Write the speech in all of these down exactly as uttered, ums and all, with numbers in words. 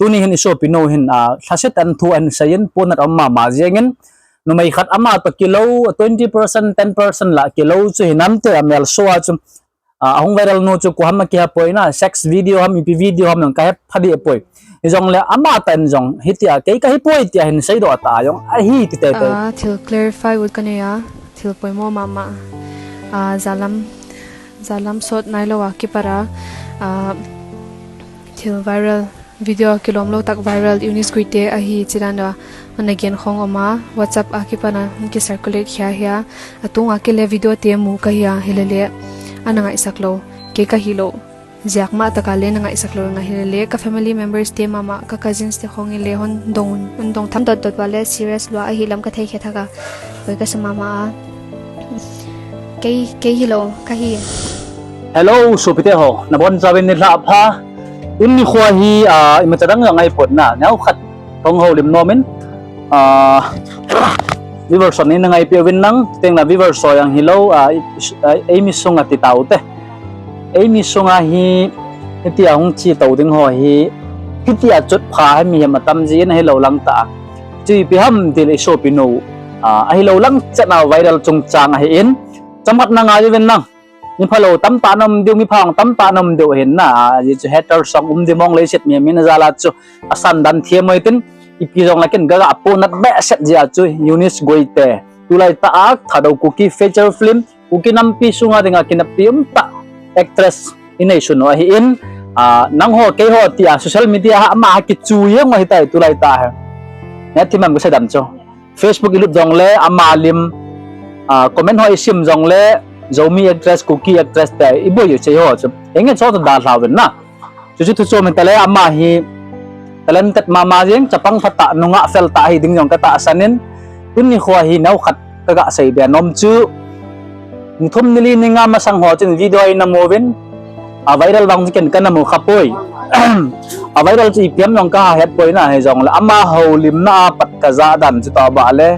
Tuni hin i sopi nu hin, ah, lhasetah in thu ahin seiyin, ponat aum mama jengin, numei khat ama toh kilou, twenty percent, ten percent lah kilou chu hinam te, amel so a chu, ah, ahung viral nu chu koi ham a kihe poi na, sex video ham, ipi video ham jong kahe pha deh poi. Hijongle amatah in jong, hitia, kei kahi poi tia hin seidoh tah jong ahi ti teitei. Ah, thil clarify ut kanei a, thil poimo mama. Ah, jalam, jalam sot nailou a kipat a, ah, thil viral video kilom lou tah viral Eunice Guite ahi chidan a, ana gen khong um a, WhatsApp a kipat a, hung ki circulate khia hia, atung a kile video te mu kahi a, hilele, ana ngaisak lou, kei kahi lou. Jiak ma tah a le na ngaisak lou nga hilele, ka family members te mama, ka cousins te khong in le hon dong, hon dong tham dot dot va le serious lou ahi lam kathei khe thak a, koi kasa mama a. Kei, kei hilou, kahi. Hello, sopite ho, nabonchauvin nilhah pha. Tuni nikho hi, ah, imacha dang jong ahipon na, neokhat hung houlim nom in, ah, viewers ho in na ngaipi uvin lang, teng na viewers ho jong hilou, ah, i, ah, eimi sunga ti taute. Eimi sunga hi, hitia hung thi tou ding ho hi, hitia chot pha hi mihem atam jin ahilou lang tah. Chu ipi ham tile i sopi nu, ah, ahilou lang chet na viral chungchang ahin, chomkhat na ngai uvin lang. Mi phalou tamtah na um diu, mi pha jong tamtah na um diu ahin na, ah, ajeh chu haters jong um ding mong leiset mihem in ajal a chu, asan dan thiam uvin tin, ipi jong lah ken kaga ponat behseh jeh a chu, Eunice Guite. Tulai tah a Thadou Kuki feature film, Kuki nampi sunga dinga kineppi um tah actress i neisun u ahin, ah, nangho keiho tia social media a ama ha kichu jeng u ahitai tulai tah hi. Neh thim ham kasei dan chu. Facebook i lut jongle ama lim, ah, comment ho i sim jongle Zomi actress, Kuki actress te i boi u chei ho chu. Enge cho chu dalha uvin na. Chuchu thu chom in tale ama hi talented mama jeng, chapang phatah, nungah feltah ahi ding jong katahsan in, tuni nikho hi neokhat kaga seibe nom chu, ni thum ni li ni nga masang ho chun video hi namu uvin, a viral vang chu ken kana mu kha poi. A viral chu ipi ham jong kahet poi na, hijongle ama houlimna a pat kajah dan chu tabang le,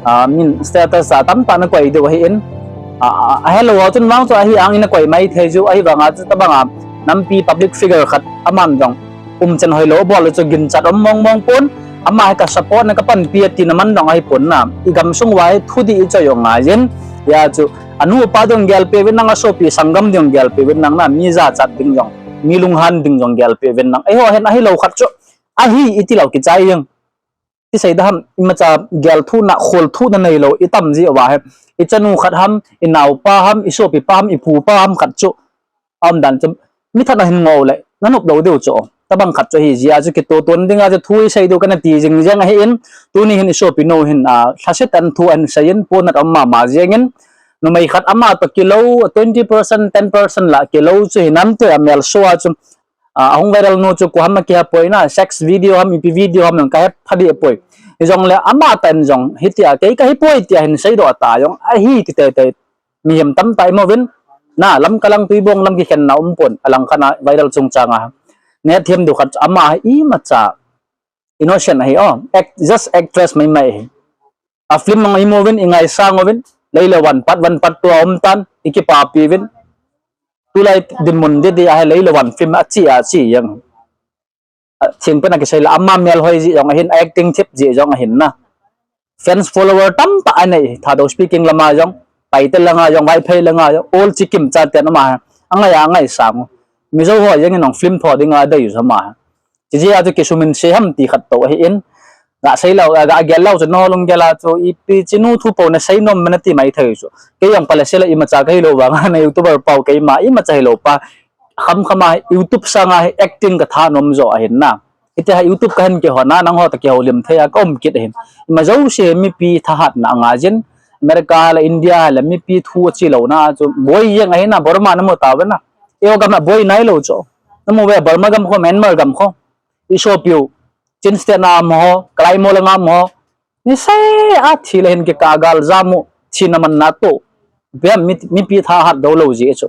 ah, min status a tamtah na koi diu ahin, ah, ah, ahelou a chun vang chu ahi ang in a koi mai thei chu, ahivang a chu tabang a nampi public figure khat aman jong umchan hoilou abol chu ginchat um mong mong pon, ama hi ka support na kapanpi ati na man jong ahipon na, i gamsung uva hi thudih i choi u ngai jin, hijeh chun anu apa ding gelpi uvin lang, asopi sanggam ding gelpi uvin lang na, mi jachat ding jong, mi lunghan ding jong gelpi uvin lang. Eiho hin ahilou khat chu, ahi iti lou kichai jeng. Ti sei da ham, imacha gel thuhna, khol thuhna neilou, i tam jeh uva hi. I chanu khat ham, i naopa ham, i sopipa ham, i pupa ham khat chu. Aum dan chu, mi that na hin ngol le, na nop lou diu chu. Tabang khat chu ahi jeh a chu kitoh tun ding a chu thu i sei diu kana ti jing jeng ahin, tuni hin i sopi nu hin, ah, lhasetah in thu ahin seiyin, ponat aum mama jengin, numei khat ama toh kilou, twenty percent, ten percent lah kilou chu hinam te, amel so a chu, ah, ahung viral nu chu koi ham a kihe poi na, sex video ham, ipi video ham jong kahe pha deh poi. Hijongle amatah in jong, hitia, kei kahi poi tia hin seidoh tah jong ahi ti teitei. Mihem tamtah i mu uvin. Na, Lamka lang Tuibong lam kikhenna um pon, alang khat na viral chungchang a. Neh thim diu khat, ama hi imacha innocent ahi o. Act, just actress mai mai ahi. A film jong i mu uvin, i ngaisang uvin, lei le van part one, part two a um tan, i kipapi uvin. Tulai dinmun didi a hi lei le van film a chi a chi jeng. Ah, thingpen a kisei le ama melhoi jeh jong ahin, acting thip jeh jong ahin na. Fans follower tamtah anei, Thadou speaking lama jong, Paite langa jong, Vaiphei langa jong, all chikim chate na ma. Angai a ngaisang u. Mizo ho jeng in jong film tho dinga adei u sa ma. Chijeh a chu kisumin sei ham ti khat toh ahin. Ga sei lou, ga gel lou chu nalung gel a chu ipi chinu thu po na sei nom na ti mai thei chu. Kei jong pale sei le imacha kahilou vang a na YouTuber pau keima imacha hilou pa. Kham kham a YouTube sanga hi acting katha nom jo ahin na. Hitia hi YouTube kahin kihon a nangho toh kihoulim thei a ka um kit ahin. Ima jouse mipi thahatna anga jin. America le India le mipi thu achi louna chu boi jeng ahin na, Burma namu tauvin na. Eiho gam a boi nailou chu. Namu ve Burma gam kho, Myanmar gam kho. I sopiu. Chin State na um ho, Kalaymyo langa um ho. Niseh a thi le hin kikah gal jam u, thina manna toh. Ipi ham mi, mipi thahat doulou jeh chu.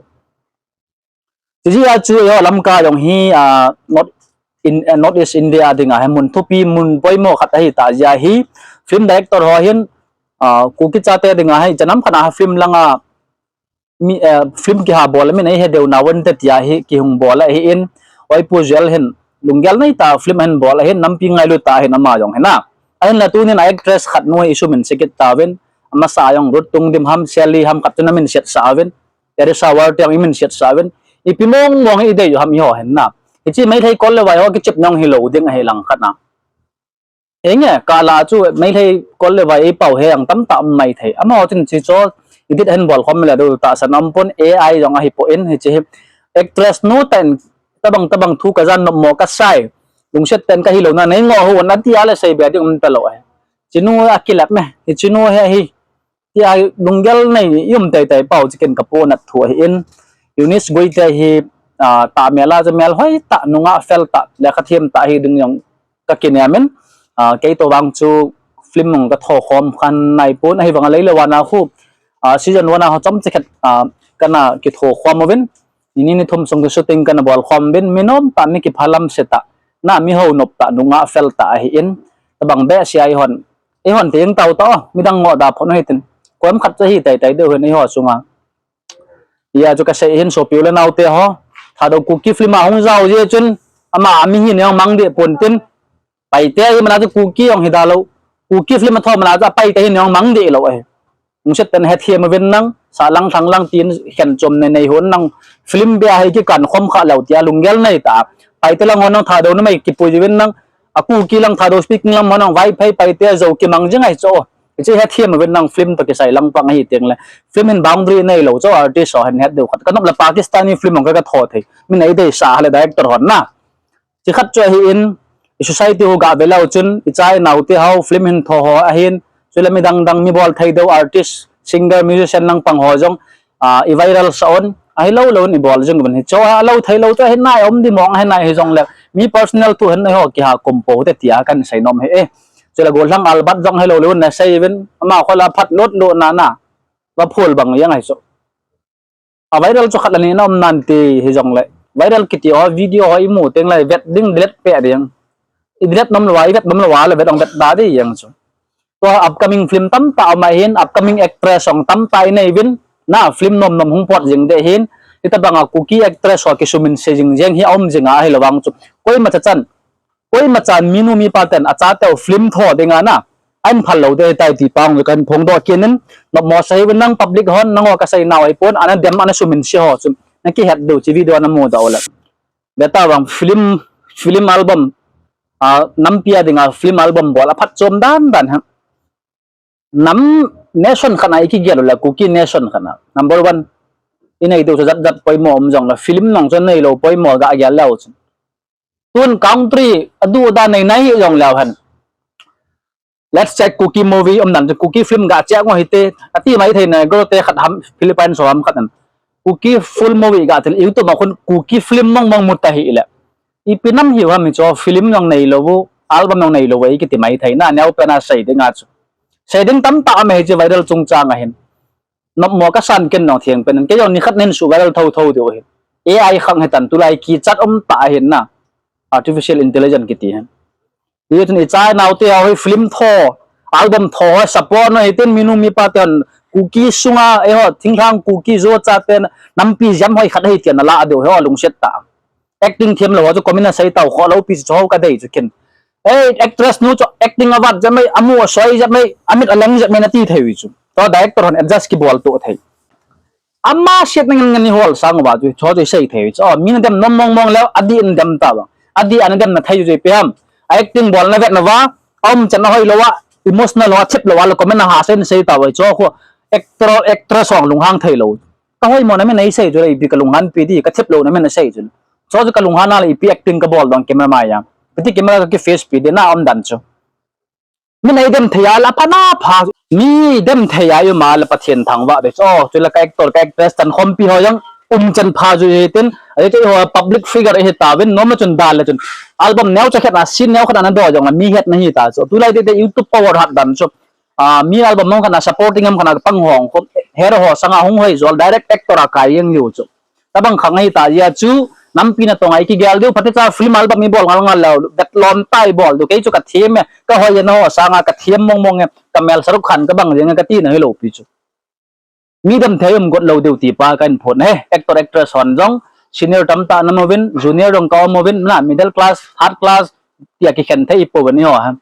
Chijeh a chu eiho Lamka jong hi, ah, North in, ah, North East India dinga hi mun thupi mun poimo khat ahi tah jeh a hi film director ho hin, ah, Kuki chate dinga hi chanam khat a film langa mi, ah, film kiha bol min eihe deu nauvin te tia hi kihung bol ahin, Oipu Jel hin lunggel nei tah a film ahin bol ahin, nampi ngailu tah ahin ama jong hin a. Ahinla tunin a actress khat nu hi isuminse kit tauvin, amasa jong Ruth Tungdim ham, Sally ham khat chu naminset sah uvin, Teresa Ward te jong iminset sah uvin, ipi mong mong idei u ham eiho hin a. Hiche Meitei kol le vai ho kichep nong hilou ding ahi langkhat a. Henge, kala chu Meitei kol le vai eipao he jong tamtah um maithei. Amaho chun hiche chu edit ahin bol khom le dou tahsan aumpon, A I jong ahipoi, hiche hi actress nu tah in tabang tabang thu kajan, nopmo kasai, lungset tah in kahilouna neingoh hon ati a le seibe ding um talou ahi. Hiche nu akilep me, hiche nu hi ahi tia lunggel nei i um teitei pau chu ken kaponat thu ahin. Eunice Guite hi, ah, tahmel a chu melhoi tah, nungah fel tah, lekha them tah hi ding jong kakinem in, ah, keitoh vang chu film jong katho khom khan naipon, ahivang a lei le van a khu, ah, season one a ho chomcha khat, ah, kana kitho khom uvin, nini nithum sung chu shooting kana bol khom uvin, mi nomtah, mi kiphalamse tah, na mi hounop tah, nungah fel tah ahin, tabang behseh a eihon, eihon teng tao tah o, midang ngoh da phot u hitin, koima khat chu ahi teitei diu hin eiho sunga. Hia chu kasei hin sopi u le naote ho, Thadou Kuki film a hung jao jeh chun, ama a mi hina jong mang deh pon tin, Paite ahi mana chu Kuki jong hi dalou, Kuki film a tho mana chu a Paite hina jong mang deh lou ahi. Lungset tah in hethem uvin nang, sahlang lhanglang tin khenchomna nei hon nang, film beh a hi kikan khom kha lou tia lunggel nei tah a, Paite lang hon nang Thadou numei kipui uvin nang, a Kuki lang Thadou speaking lam hon nang Vaiphei, Paite, Zo kimang jing ahi chu. Hiche hethem uvin nang, film toh kisai lang pang ahi tengle, film hin boundary neilou chu, artist ho hin het diu khat kanop le Pakistani film jong ka, katho thei, min eideisah a le director hon na. Hiche khat chu ahin, i society ho gah ve leu chun, icha inaote ho film hin tho ho ahin, chule midang dang mi bol thei deu artist, singer, musician lang pang ho jong, ah, i viral sah un, ahilou louvin ibol jing uvin hiche ho alou theilou chu ahi nai, um di mong ahi nai, hijongle mi personal thu hin eiho kiha kum pou te tia kahin sei nom ahi e. Chule gollhang Albert jong hilou louvin nasei uvin, ama kho la phat lut lut na na, vaphul bang jeng ahi chu. A viral chu khat le ni na um nante, hijongle viral kiti ho, video ho imu tengle vet ding, delete peh ding. I delete nom louva, i vet nom louva le vet ong vet da ding jeng chu. Tua upcoming film tamtah um ahin, upcoming actress jong tamtah inei uvin, na film nom nom hung pot jing ding ahin, hitobang a Kuki actress ho kisuminse jing jeng hi aum jing a, ahilou vang chu koima chachan, koima chan minu mipa ten achateu film tho dinga na ahin phal lou ding ahitai ti pa jong kahin phongdoh kit in, nopmo sa hiuvin nang, public hon nangho kasei nau ahipon, ana dem ana suminse ho chu nakihet diu hiche video namu doh u le. Beta vang film, film album, a, nampi a dinga film album bol aphatchom dan dan ha. Nam nation khat a ikigel u le Kuki nation khat a number one inei diu chu jat jat poimo um jongle film nung chu neilou poimo gah gel leu chu. Tun country adu da nei nai hi jongleu hen, let's check Kuki movie um dan chu, Kuki film gah check ngo hite ati mai thei na, gol te khat ham, Philippines ho ham khat an Kuki full movie gah til YouTube a khun Kuki film mong mong mu ta hile, ipi nam hiu ham hichu, film jong neilou u, album jong neilou u ikiti mai thei na, neopen a sei dinga chu. Sei ding tamtah um e hiche viral chungchang ahin. Nopmo kasan ken jong thengpen in, kei jong nikhat nin su viral thotho diu ahin. A I khang hitan, tulai kichat um tah ahin na, artificial intelligence kiti hin. Hichun icha inaote ho hi film tho, album tho ho support u hitin, minu mipa ten Kuki sunga eiho thinglhang Kuki jocha ten nampi jam hoi khat ahi tia nalah diu hi lungset tah. Acting themlou ho chu comment a sei tau, kholou pi chu ho kadei chu ken. Ei, actress nu chu acting avat jep mai, amu asoi jep mai, amit aleng jep mai nati thei u chu, tua director hon adjust kibol to thei. Ama siatna ngen ngen ihol sang uva chu, chu chu isei thei chu. O, mi nadem nom mong mong leu, adih in dem ta vang. Adih a nadem na thei chu ipi ham. A acting bol na vet na uva, aumchan ahoi lou a, emotional lou a, thip lou a, le comment a hahsa in sei ta uva chu khu. Actor, actress hung lunghang thei lou. Kahoi mo na min eisei chu le ipi kalunghan pi di, kathip lou na min asei chu. Chu chu kalunghan a le ipi acting kabol dong camera mai a. Ipi ti camera kakiface pi di na um dan chu. Min eidem thei a la pha na pha. Mi dem thei a i um a la Pathen thangvah ve chu. Chule ka actor, ka actress chan khompi ho jong umchan pha ju hitin. Ahi chu eiho public figure ihi tauvin, nom a chun dan le chun. Album neocha khat na, scene neokhat na do jong la mi het na hi ta chu. Tulai te te YouTube power hat dan chu. Ah, mi album neokhat na supporting ham khat na pang hong khom. Hero ho sanga hung hoi jol, direct actor a kai jeng u chu. Tabang khang ahi ta jeh a chu, nampi natong a i kigel diu, phatecha film album i bol ngal ngal leu, vet lom tah i bol diu, kei chu ka them e, ka hoi e, nangho sanga ka them mong mong e, ka mel Shahrukh Khan ka bang jeng e ka tina hilou pi chu. Mi dem thei um got lou diu ti pa ka in phon e, actor actress hon jong, senior tamtah na um uvin, junior jong ka um uvin, na middle class, third class, tia kikhen thei ipouvin eiho ha.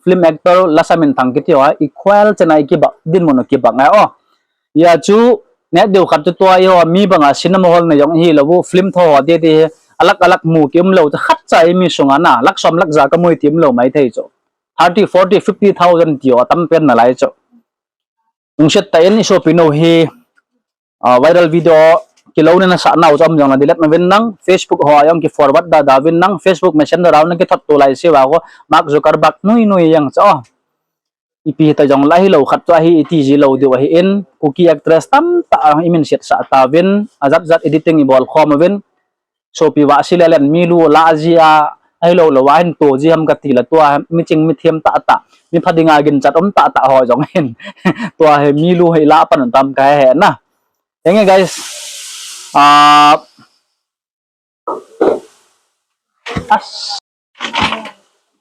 Film actor, lasa minthang kiti ho ha, equal chena ikibang, dinmun u kibang ahi o. Hia chu, neh diu khat chu tua eiho, mi banga cinema hall nei jong hilou u, film tho ho didi hi, alah alah mu kium lou, chu khatcha imi sunga na, lakh som lakh ja ka mu ti umlou maithei chu. Thirty, forty, fifty thousand ti ho, atam pen nalai chu. Lungset tah in isopi nu hi, ah, viral video kilou nina sah nau chu um jongle delete na uvin lang, Facebook ho a jong ki forward da da uvin lang, Facebook Messenger a jong na kithot tulai seuva ho, Mark Zuckerberg nui nui jeng chu. Ipi hita jongle ahilou khat chu ahi iti ji lou diu ahin, Kuki actress tamtah a imin sietsah tauvin, ajat jat editing ibol khom uvin, sopi vah si lelen mi lu lah ji a, ahilou lou a hin to ji ham kati le tua, mi ching mi them tahtah, mi pha dinga ginchat um tahtah ho jong hin, tua hi mi lu hi lah pan tam kahe na. Henge guys, ah, as,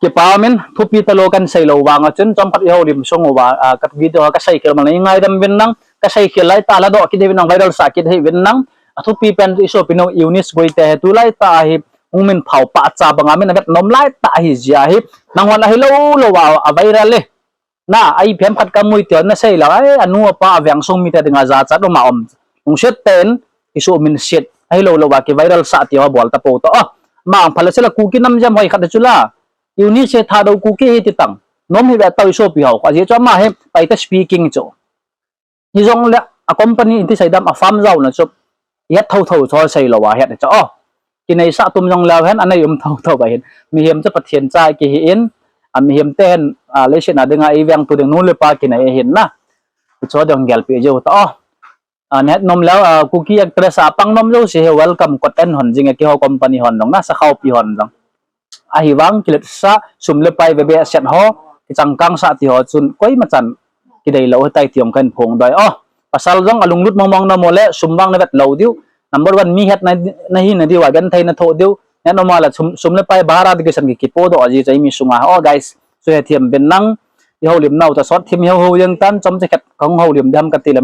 kipa umin, thupi talou kan seilou vanga chun, chomkhat ihoulim sung uva, ah, ka video ka seikhel man le ingaidam uvin lang, ka seikhel laitah ladoh kit uvin lang, viral sah kit uvin lang, athupi pen isopi nu Eunice Goite hi tulaitah hi, hung min phao pahcha banga min avet nom laitah ahi jeh hin, nanghon ahilou lou a, a viral e. Na, a ipi ham khat ka mu ti ho na sei lang, ai, anu apa aveng sung mite dinga jachat um a um. Lungset tah in, isuh min siet, ahilou lou a ki viral sah ti ho bol tapou tah o. Ama phalou sela Kuki nam jam hoi khat chu la. Eunice Thadou Kuki hi ti tang. Nom hi ve tao isopi ho. Ajeh chu ama hi Paite speaking chu. Hijongle a company in ti sei dam a farm jaona chu. Het thotho chu seilou a het chu o. Kineisah tum jongleu hen anei um thotho ba hin. Mihem chu Pathen cha kihi in. A mihem te hin, a, leiset a dinga iveng tu ding nu le pa kinei ahin na. Chu dong gelpi jou tah o. A, neh nom leu, a, Kuki actress a pang nom jouse hi welcome kot en hon jing e keiho company hon jong na, sakhaopi hon jong. Ahivang kiletsah, sum le pai veve set ho, kichangkang sah ti ho chun, koima chan, kidei lou hitai ti jong kahin phongdoh e. O, pasal jong alunglut mong mong na mo le, sum vang na vet lou diu. Number one, mi het na, na hina diu, a genthei na thoh diu. Neh nom a le sum, sum le pai bhara di kisan ki kipodoh ji chu imi sunga. O guys, chu hethem uvin lang, ihoulim nau chu sot thim ihou hou jeng tan, chomcha khat kahung houlim ding ham kati le,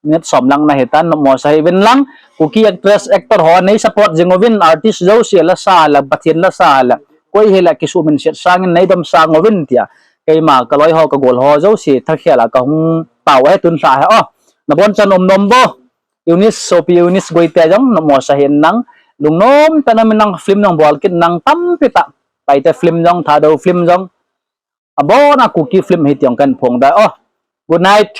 minute som lang nahi tan, nommo sa hih uvin lang. Kuki actress, actor ho nei support jing uvin, artist jouse lasa le, Pathen lasa le, koi hile kisuh min siet sangin nei dom sang uvin tia. Keima ka loi ho, ka gol ho jouse thakhel a kahung tao e tun lha hi o. Nabon chan um nom bou. Eunice, sopi Eunice Goite jong nommo sa hih in lang. Lungnom tah in um in lang, film jong bol kit in lang tampi tah. Paite film jong, Thadou film jong. Abon a Kuki film hi ti jong kahin phongdoh e o. Good night.